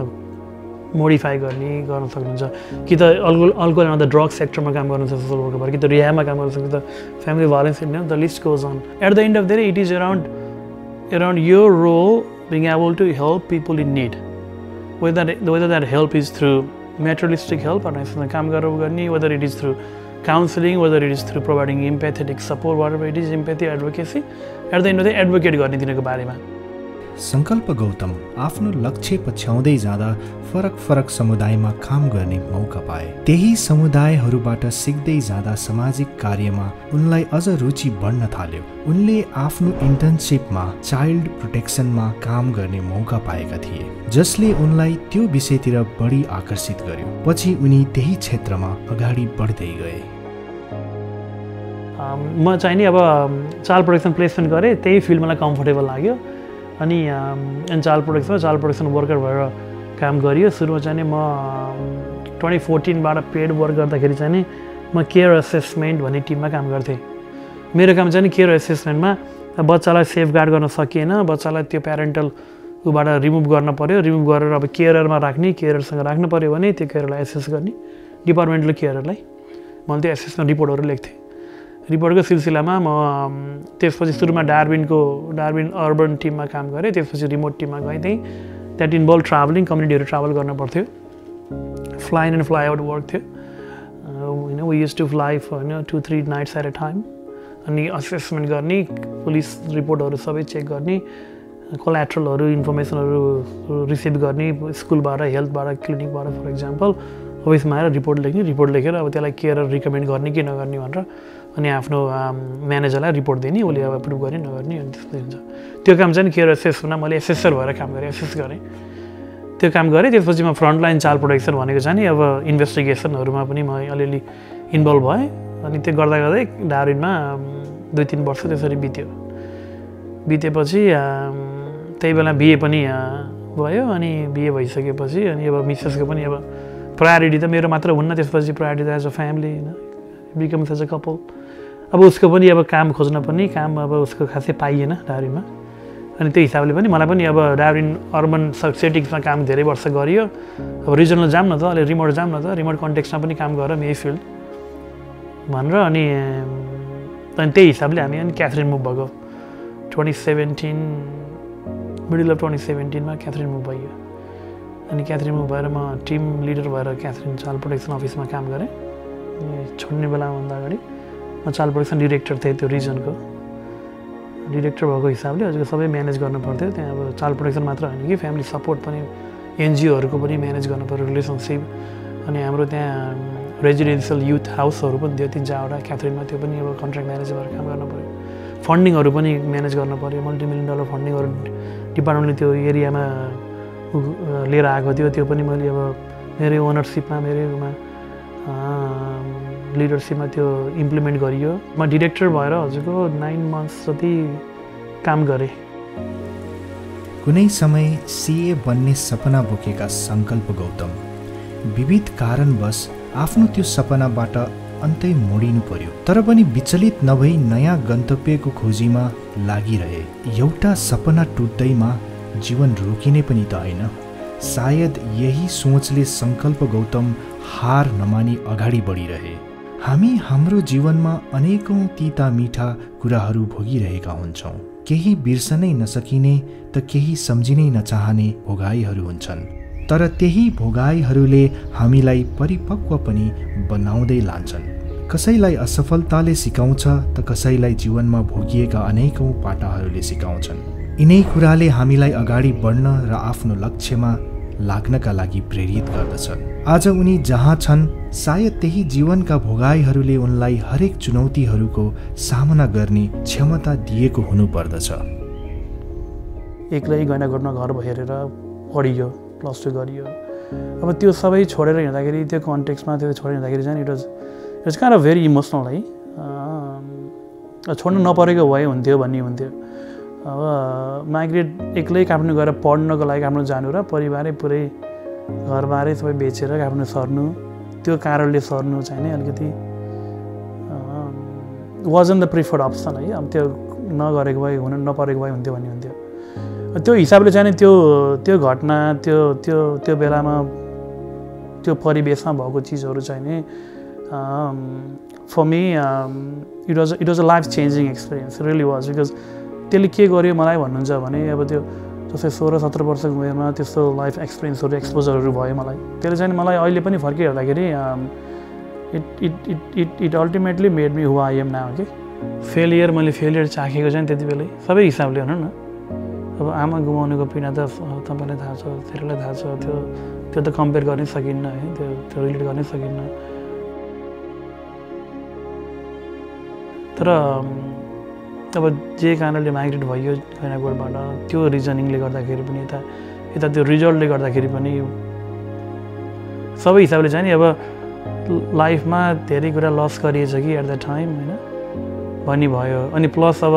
मोडिफाई गर्न सक्नुहुन्छ कि त अल्कोहल एन्ड द ड्रग सेक्टरमा काम गर्नुहुन्छ सोसल वर्कर भएर कि त रिहामा काम गर्नुहुन्छ कि त family violence the list goes on at the end of the day it is around your role being able to help people in need whether that help is through materialistic help or काम गर्ने whether it is through counseling whether it is through providing empathetic support whatever it is empathy advocacy at the end of the day advocate गर्ने तिनीहरूको बारेमा सङ्कल्प गौतम आफ्नो लक्ष्य पछ्याउँदै जाँदा फरक फरक समुदायमा काम गर्ने मौका पाए त्यही समुदायहरूबाट सिक्दै जाँदा सामाजिक कार्यमा उनलाई अझ रुचि बढ्न थाल्यो उनले आफ्नो इन्टर्नसिपमा चाइल्ड प्रोटेक्सनमा काम गर्ने मौका पाएका थिए जसले उनलाई त्यो विषयतिर बढी आकर्षित गर्यो पछि उनी त्यही क्षेत्रमा अगाडि बढ्दै गए म चाहिँ नि अब चाइल्ड प्रोटेक्सन प्लेसमेन्ट गरेँ त्यही फिल्ड मलाई कम्फर्टेबल लाग्यो अनि चाइल्ड प्रोटेक्सन वर्कर भएर काम गरियो सुरुमा चाहिँ नि म 2014बाट पेड वर्क गर्दाखेरि चाहिँ नि म केयर एसेसमेन्ट भन्ने टिममा काम गर्थेँ मेरो काम चाहिँ नि केयर एसेसमेन्टमा बच्चालाई सेफगार्ड गर्न सकिएन बच्चालाई त्यो प्यारेन्टल ऊबाट रिमुभ गर्न पऱ्यो रिमुभ गरेर अब केयरमा राख्ने केयरसँग राख्नु पऱ्यो भने त्यो केयरलाई एसेस गर्ने डिपार्टमेन्टल केयरलाई मैले त्यो एसेसमेन्ट रिपोर्टहरू लेख्थेँ रिपोर्टको सिलसिलामा म त्यसपछि सुरुमा डार्विन अर्बन टिममा काम गरेँ त्यसपछि रिमोट टिममा गएँ त्यहीँ द्याट इन्भल्भ ट्राभलिङ कम्युनिटीहरू ट्राभल गर्न पर्थ्यो fly in and fly out work थियो होइन वी युज टु फ्लाइ होइन 2-3 नाइट्स एट अ टाइम अनि असेसमेन्ट गर्ने पुलिस रिपोर्टहरू सबै चेक गर्ने कोल्याट्रलहरू इन्फर्मेसनहरू रिसिभ गर्ने स्कुलबाट हेल्थबाट क्लिनिकबाट फर इक्जाम्पल अफिसमा आएर रिपोर्ट लेखेर अब त्यसलाई केयर रिकमेन्ड गर्ने कि नगर्ने भनेर अनि आफ्नो म्यानेजरलाई रिपोर्ट दिने उसले अब एप्रुभ गर्ने नगर्ने अनि त्यस्तै हुन्छ त्यो काम चाहिँ केयर एसेसमा मैले एसेसर भएर काम गरेँ एसेस गरेँ त्यो काम गरेँ त्यसपछि म फ्रन्टलाइन चाइल्ड प्रोटेक्सन भनेको चाहिँ नि अब इन्भेस्टिगेसनहरूमा पनि म अलिअलि इन्भल्भ भएँ अनि त्यो गर्दा गर्दै डार्विनमा 2-3 वर्ष त्यसरी बितेपछि त्यही बेला बिए पनि भयो अनि बिए भइसकेपछि अनि अब मिसेसको पनि अब प्रायोरिटी त मेरो मात्र हुन्न त्यसपछि प्रायोरिटी एज अ फ्यामिली होइन बिकम्स एज अ कपल अब उसको पनि अब काम खोज्न पनि काम अब उसको खासै पाइएन डार्विनमा अनि त्यो हिसाबले पनि मलाई पनि अब डार्विन अर्बन सेटिङ्समा काम धेरै वर्ष गरियो अब रिजनल जाम न त अहिले रिमोट जाम न त रिमोट कन्टेक्समा पनि काम गरौँ यही फिल्ड भनेर अनि त्यही हिसाबले हामी अनि क्याथरिन मुभ भएको 2017 मिडल अफ 2017मा क्याथरिन मुभ भयो अनि क्याथरिन मुभ भएर म टिम लिडर भएर क्याथरिन चाइल्ड प्रोटेक्सन अफिसमा काम गरेँ छोड्ने बेलाभन्दा अगाडि म चाइल्ड प्रोटेक्सन डिरेक्टर थिएँ त्यो रिजनको डिरेक्टर भएको हिसाबले हजुरको सबै म्यानेज गर्नु पर्थ्यो त्यहाँ अब चाइल्ड प्रोटेक्सन मात्र होइन कि फ्यामिली सपोर्ट पनि एनजिओहरूको पनि म्यानेज गर्नु पऱ्यो रिलेसनसिप अनि हाम्रो त्यहाँ रेजिडेन्सियल युथ हाउसहरू पनि थियो 3-4वटा क्याथरिनमा त्यो पनि अब कन्ट्र्याक्ट म्यानेजर भएर काम गर्नु पऱ्यो फन्डिङहरू पनि म्यानेज गर्नु पऱ्यो $multi-million फन्डिङहरू डिपार्टमेन्टले त्यो एरियामा लिएर आएको थियो त्यो पनि मैले अब मेरै ओनरसिपमा मेरैमा लिडरसिपमा त्यो इम्प्लिमेन्ट गरियो म डिरेक्टर भएर हजुरको 9 मन्थ्स जति काम गरेँ कुनै समय सिए बन्ने सपना बोकेका सङ्कल्प गौतम विविध कारणवश आफ्नो त्यो सपनाबाट अन्तै मोडिनु पर्यो। तर पनि विचलित नभई नयाँ गन्तव्यको खोजीमा लागिरहे। एउटा सपना टुट्दैमा जीवन रोकिने पनि त होइन। सायद यही सोचले सङ्कल्प गौतम हार नमानी अगाडि बढिरहे। हामी हाम्रो जीवनमा अनेकौं तिता मिठा कुराहरू भोगिरहेका हुन्छौँ। केही बिर्सनै नसकिने त केही सम्झिनै नचाहने भोगाइहरू हुन्छन्। तर त्यही भोगाइहरूले हामीलाई परिपक्व पनि बनाउँदै लान्छन्। कसैलाई असफलताले सिकाउँछ त कसैलाई जीवनमा भोगिएका अनेकौं पाटाहरूले सिकाउँछन्। यिनै कुराले हामीलाई अगाडि बढ्न र आफ्नो लक्ष्यमा लाग्नका लागि प्रेरित गर्दछन्। आज उनी जहाँ छन् सायद त्यही जीवनका भोगाइहरूले उनलाई हरेक चुनौतीहरूको सामना गर्ने क्षमता दिएको हुनुपर्दछ। एक्लै गैँडाकोटमा घर हेरेर पढियो, +2 गरियो। अब त्यो सबै छोडेर हिँड्दाखेरि त्यो कन्टेक्स्टमा त्यो छोडेर हिँड्दाखेरि चाहिँ it was kind of very emotional है। छोड्नु नपरेको भए हुन्थ्यो भन्ने हुन्थ्यो। अब माइग्रेट एक्लै काठमाडौँ गएर पढ्नको लागि काठमाडौँ जानु र परिवारै पुरै घरबारै सबै बेचेर काठमाडौँ सर्नु, त्यो कारणले सर्नु चाहिँ नि अलिकति वाजन द प्रिफर्ड अप्सन है। अब त्यो नगरेको भए हुन नपरेको भए हुन्थ्यो भन्ने हुन्थ्यो। त्यो हिसाबले चाहिँ त्यो घटना त्यो बेलामा त्यो परिवेशमा भएको चिजहरू चाहिँ नि for me it was a life changing experience, really was. Because त्यसले के गर्यो मलाई भन्नुहुन्छ भने अब त्यो जस्तै 16-17 वर्षको उमेरमा त्यस्तो लाइफ एक्सपिरियन्सहरू एक्सपोजरहरू भयो मलाई। त्यसले चाहिँ मलाई अहिले पनि फर्किहेर्दाखेरि it ultimately made me who I am now के। मैले फेलियर चाखेको चाहिँ त्यति बेलै सबै हिसाबले भनौँ न। अब आमा गुमाउनुको पीडा त तपाईँलाई थाहा छ, तेरोलाई थाहा छ। त्यो त कम्पेयर गर्नै सकिन्न है, त्यो रिलेट गर्नै सकिन्न। तर अब जे कारणले माइग्रेट भयो गैँडाकोटबाट, त्यो रिजनिङले गर्दाखेरि पनि यता त्यो रिजल्टले गर्दाखेरि पनि सबै हिसाबले चाहिँ नि अब लाइफमा धेरै कुरा लस गरिएछ कि एट द टाइम होइन भन्ने भयो। अनि प्लस अब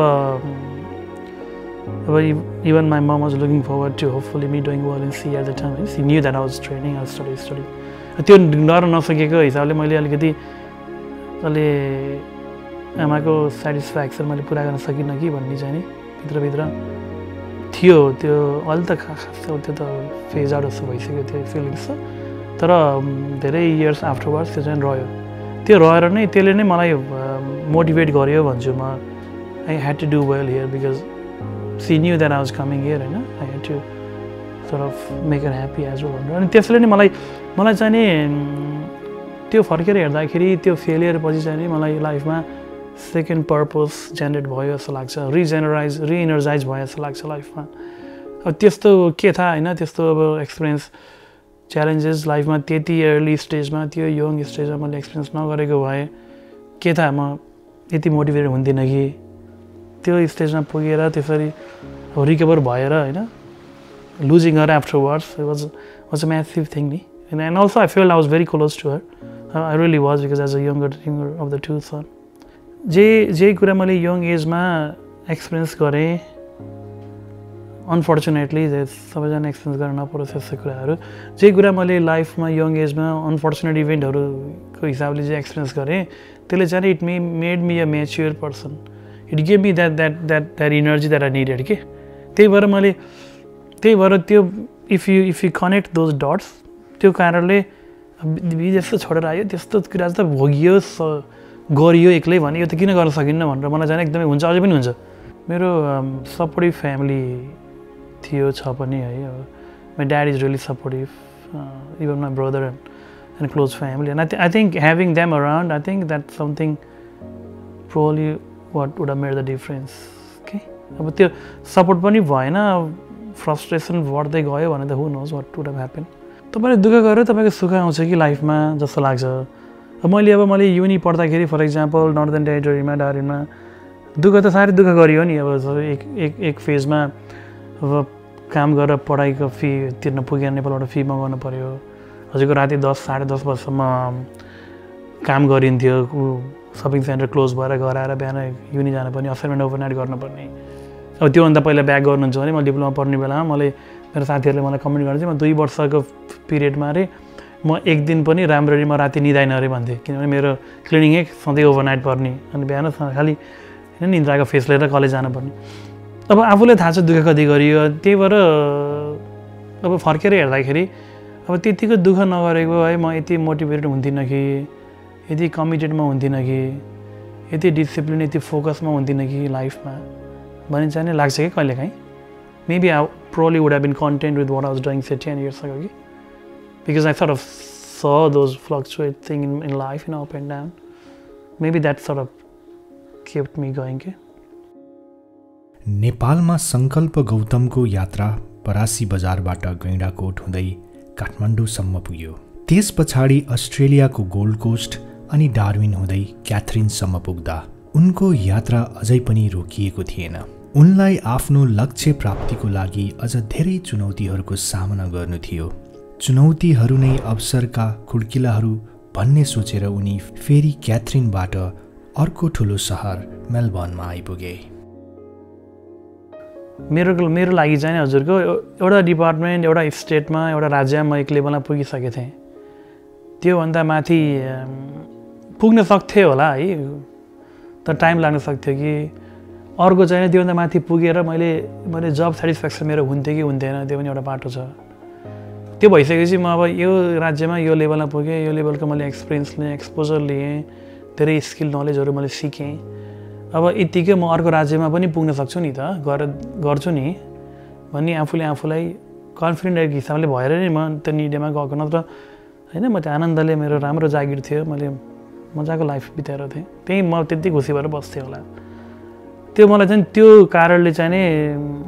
even my mom was looking forward to hopefully me doing well in C at the time है। She knew that I was training, I study. त्यो गर्न नसकेको हिसाबले मैले अलिकति अहिले आमाको सेटिस्फ्याक्सन मैले पुरा गर्न सकिनँ कि भन्ने चाहिँ नि भित्रभित्र थियो। त्यो अहिले त खास त्यो त फेज आउट जस्तो भइसक्यो त्यो फिलिङ्स। तर धेरै इयर्स आफ्टरवर्ड्स त्यो चाहिँ रह्यो। त्यो रहेर नै त्यसले नै मलाई मोटिभेट गर्यो भन्छु म। I had to do well here because she knew that I was coming here होइन। आई ह्याड टु सort of make her happy as well भनेर। अनि त्यसले नै मलाई चाहिँ नि त्यो फर्केर हेर्दाखेरि त्यो फेलियर पछि चाहिँ नि मलाई लाइफमा सेकेन्ड पर्पस जेनेरेट भयो जस्तो लाग्छ, रिएनर्जाइज भयो जस्तो लाग्छ लाइफमा। अब त्यस्तो के थाहा होइन, त्यस्तो अब एक्सपिरियन्स च्यालेन्जेस लाइफमा त्यति अर्ली स्टेजमा, त्यो यङ स्टेजमा मैले एक्सपिरियन्स नगरेको भए के थाहा म यति मोटिभेटेड हुन्थिनँ कि त्यो स्टेजमा पुगेर त्यसरी रिकभर भएर होइन losing her afterwards was a massive thing नि। And also I felt I was very close to her. I really was because as a younger of the two son. जे कुरा मैले यङ एजमा एक्सपिरियन्स गरेँ unfortunately सबैजना experience गर्न नपरोस् यस्तो कुराहरू। जे कुरा मैले लाइफमा यङ एजमा अनफर्चुनेट इभेन्टहरूको हिसाबले जे एक्सपिरियन्स गरेँ त्यसले चाहिँ it made me a mature person. It gave me that energy that I needed के। त्यही भएर त्यो if you connect those dots, त्यो कारणले जस्तो छोडेर आयो त्यस्तो कुरा त भोगियो गरियो एक्लै भने यो त किन गर्न सकिन्न भनेर मलाई चाहिँ एकदमै हुन्छ, अझै पनि हुन्छ। मेरो सपोर्टिभ फ्यामिली थियो, छ पनि है। अब my dad is really supportive, even my brother and close family. And I think having them around, I think that something probably what would have made the difference के। अब त्यो सपोर्ट पनि भएन, फ्रस्ट्रेसन बढ्दै गयो भने त who knows what would have happen. तपाईँले दुःख गरेर तपाईँको सुख आउँछ कि लाइफमा जस्तो लाग्छ। मैले युनि पढ्दाखेरि फर इक्जाम्पल नर्दर्न टेरिटोरीमा डारिनमा दुःख त साह्रै दुःख गरियो नि। अब एक फेजमा अब काम गरेर पढाइको फी तिर्न पुगेर नेपालबाट फी मगाउनु पऱ्यो। हजुरको राति 10 साढे 10 बजीसम्म काम गरिन्थ्यो। सपिङ सेन्टर क्लोज भएर घर आएर बिहान युनि जानुपर्ने, असाइनमेन्ट ओभरनाइट गर्नुपर्ने। अब त्योभन्दा पहिला ब्याक गर्नुहुन्छ भने म डिप्लोमा पढ्ने बेलामा मैले मेरो साथीहरूले मलाई कमेन्ट गर्दै म 2 वर्षको पिरियडमा अरे म एक दिन पनि राम्ररी म राति निदाइन अरे भन्थेँ, किनभने मेरो क्लिनिङै सधैँ ओभरनाइट पर्ने अनि बिहान खालि होइन निन्द्राको फेस लिएर कलेज जानुपर्ने। अब आफूलाई थाहा छ दुःख कति गरियो, त्यही भएर अब फर्केर हेर्दाखेरि अब त्यतिको दुःख नगरेको है म यति मोटिभेटेड हुन्थिनँ कि, यति कमिटेडमा हुन्थिनँ कि, यति डिसिप्लिन यति फोकसमा हुन्थिनँ कि लाइफमा भन्ने चाहिँ नि लाग्छ कि कहिलेकाहीँ। Maybe I probably would have been content with what I was doing 10 years ago कि, because I sort of saw those fluctuate thing in life, up and down. Maybe that sort of kept me going के। नेपालमा सङ्कल्प गौतमको यात्रा परासी बजारबाट गैंडाकोट हुँदै काठमाडौँसम्म पुग्यो। त्यस पछाडि अस्ट्रेलियाको गोल्ड कोस्ट अनि डार्विन हुँदै क्याथरिनसम्म पुग्दा उनको यात्रा अझै पनि रोकिएको थिएन। उनलाई आफ्नो लक्ष्य प्राप्तिको लागि अझ धेरै चुनौतीहरूको सामना गर्नु थियो। चुनौतीहरू नै अवसरका खुड्किलाहरू भन्ने सोचेर उनी फेरि क्याथरिनबाट अर्को ठुलो सहर मेलबर्नमा आइपुगे। मेरो लागि चाहिँ हजुरको एउटा डिपार्टमेन्ट एउटा स्टेटमा एउटा राज्यमा म एक लेभलमा पुगिसकेको थिएँ। त्योभन्दा माथि पुग्न सक्थेँ होला है, तर टाइम लाग्न सक्थ्यो कि अर्को चाहिँ त्योभन्दा माथि पुगेर मैले जब सेटिस्फ्याक्सन मेरो हुन्थ्यो कि हुन्थेन, त्यो पनि एउटा बाटो छ। त्यो भइसकेपछि म अब यो राज्यमा यो लेभलमा पुगेँ, यो लेभलको मैले एक्सपिरियन्स लिएँ, एक्सपोजर लिएँ, धेरै स्किल नलेजहरू मैले सिकेँ। अब यत्तिकै म अर्को राज्यमा पनि पुग्न सक्छु नि त, गर्छु नि भन्ने आफूलाई कन्फिडेन्ट एक हिसाबले भएर नै म त्यो निर्णयमा गएको। नत्र होइन म त्यो आनन्दले मेरो राम्रो जागिर थियो, मैले मजाको लाइफ बिताएर थिएँ, त्यहीँ म त्यति खुसी भएर बस्थेँ होला। त्यो मलाई चाहिँ त्यो कारणले चाहिँ नै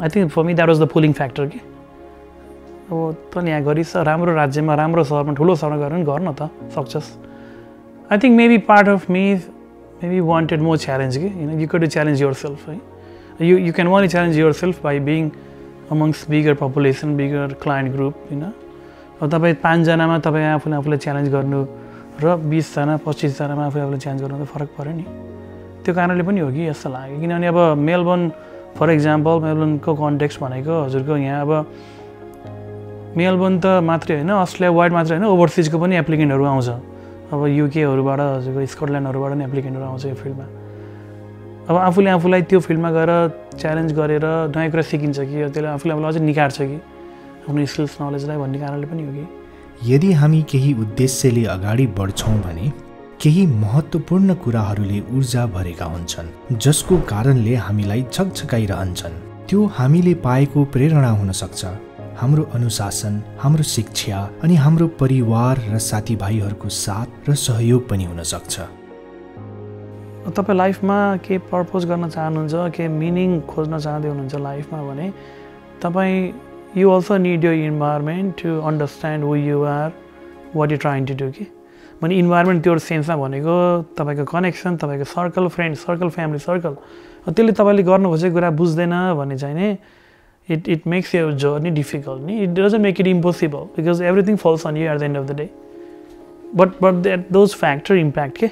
I think for me that was the pulling factor कि अब तँ यहाँ गरिस् राम्रो राज्यमा राम्रो सहरमा ठुलो सहरमा गएर पनि गर्न त सक्छस्। I think maybe part of me maybe wanted more challenge कि you got to challenge yourself है। you can only challenge yourself by being amongst bigger population, bigger client group अब तपाईँ 5 जनामा तपाईँ आफूलाई च्यालेन्ज गर्नु र 20 जना 25 जनामा आफूलाई च्यालेन्ज गर्नु त फरक पर्यो नि। त्यो कारणले पनि हो कि जस्तो लाग्यो, किनभने अब मेलबर्न फर एक्जाम्पल मेलबर्नको कन्टेक्स्ट भनेको हजुरको यहाँ अब मेलबर्न त मात्रै होइन अस्ट्रेलिया वाइड मात्रै होइन ओभरसिजको पनि एप्लिकेन्टहरू आउँछ। अब युकेहरूबाट हजुरको स्कटल्यान्डहरूबाट नि एप्लिकेन्टहरू आउँछ यो फिल्डमा। अब आफूलाई त्यो फिल्डमा गएर च्यालेन्ज गरेर नयाँ कुरा सिकिन्छ कि त्यसले आफूलाई अझै निकार्छ कि आफ्नो स्किल्स नलेजलाई भन्ने कारणले पनि हो कि। यदि हामी केही उद्देश्यले अगाडि बढ्छौँ भने केही महत्त्वपूर्ण कुराहरूले ऊर्जा भरेका हुन्छन् जसको कारणले हामीलाई छकछकाइरहन्छन्। त्यो हामीले पाएको प्रेरणा हुन सक्छ, हाम्रो अनुशासन, हाम्रो शिक्षा अनि हाम्रो परिवार र साथीभाइहरूको साथ र सहयोग पनि हुन सक्छ। तपाईँ लाइफमा के पर्पज गर्न चाहनुहुन्छ, के मिनिङ खोज्न चाहँदै हुनुहुन्छ लाइफमा भने तपाईँ you also need your environment to understand who you are, what you trying to do कि भने इन्भाइरोमेन्ट त्यो सेन्समा भनेको तपाईँको कनेक्सन, तपाईँको circle, friend circle, family circle, त्यसले तपाईँले गर्नु खोजेको कुरा बुझ्दैन भने चाहिँ नि it makes your journey difficult. It doesn't make it impossible because everything falls on you at the end of the day. But those factor impact के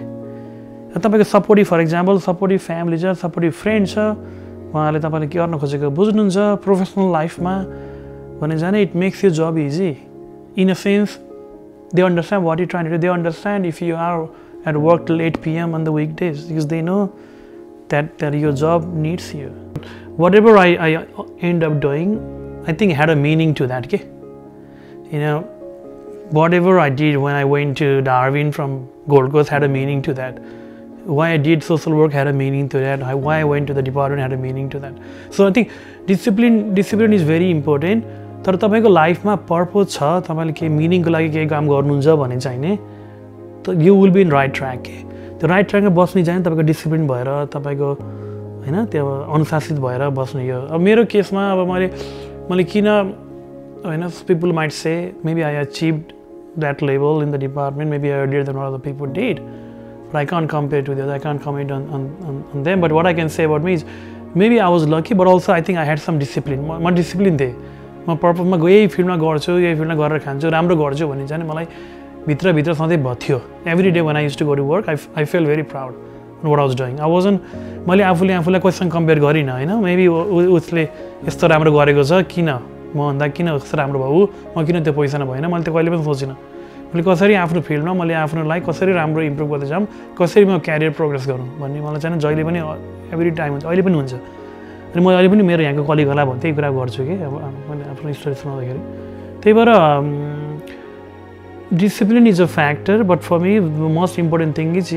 तपाईको supportive for example supportive family छ, सपोर्टिभ फ्रेन्ड छ, उहाँले तपाईँले के गर्न खोजेको बुझ्नुहुन्छ professional लाइफमा भने जाने it makes your job easy. In a sense, they understand what you're trying to do. They understand if you are at work till 8 p.m. on the weekdays because they know that your job needs you. Whatever I end up doing, I think had a meaning to that. Okay? Whatever I did when I went to Darwin from Gold Coast had a meaning to that. Why I did social work had a meaning to that. Why I went to the department had a meaning to that. So I think discipline is very important. तर तपाईको लाइफमा purpose छ, तपाईले के मिनिङको लागि केही काम गर्नुहुन्छ भने चाहिँ नि त you will be in right track के त्यो राइट ट्र्याकमा बस्ने चाहिँ तपाईको डिसिप्लिन भएर तपाईको हैन त्यो अनुशासित भएर बस्ने यो। अब मेरो केसमा अब मैले किन हैन people might say maybe I achieved that level in the department, maybe I did than what other people did, but I can't compare to the other, I can't comment on them. But what I can say about me is maybe I was lucky, but also I think I had some discipline. म discipline थिएँ, म पर्पजमा यही फिल्डमा गर्छु, यही फिल्डमा गरेर खान्छु, राम्रो गर्छु भन्ने चाहिँ मलाई भित्र सधैँ भयो। Every day when I used to go to work, I felt very proud on what I was doing. I wasn't मैले आफूलाई कसैसँग कम्पेयर गरिनँ हैन, मेबी उसले यस्तो राम्रो गरेको छ किन म भन्दा किन यस्तो राम्रो भयो, म किन त्यो पैसा नभएन, मैले त्यो कहिले पनि सोचिनँ। मैले कसरी आफ्नो फिल्डमा मैले आफ्नोलाई कसरी राम्रो इम्प्रुभ गर्दै जाऊँ, कसरी म क्यारियर प्रोग्रेस गरौँ भन्ने मलाई चाहिँ जहिले पनि एभ्री टाइम हुन्छ, अहिले पनि हुन्छ। अनि म अहिले पनि मेरो यहाँको कलिगहरूलाई त्यही कुरा गर्छु कि अब मैले आफ्नो स्टोरी सुनाउँदाखेरि। त्यही भएर discipline is a factor, but for me the most important thing is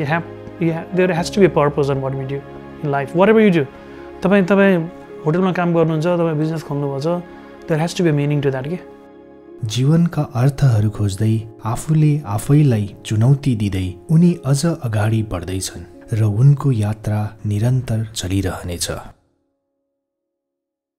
there has to be a purpose on what we do in life, whatever you do. तपाईँ होटलमा काम गर्नुहुन्छ, तपाईँ बिजनेस खोल्नुभएको छ, there has to be a meaning to that के। जीवनका अर्थहरू खोज्दै आफूले आफैलाई चुनौती दिँदै उनी अझ अगाडि बढ्दैछन् र उनको यात्रा निरन्तर चलिरहनेछ।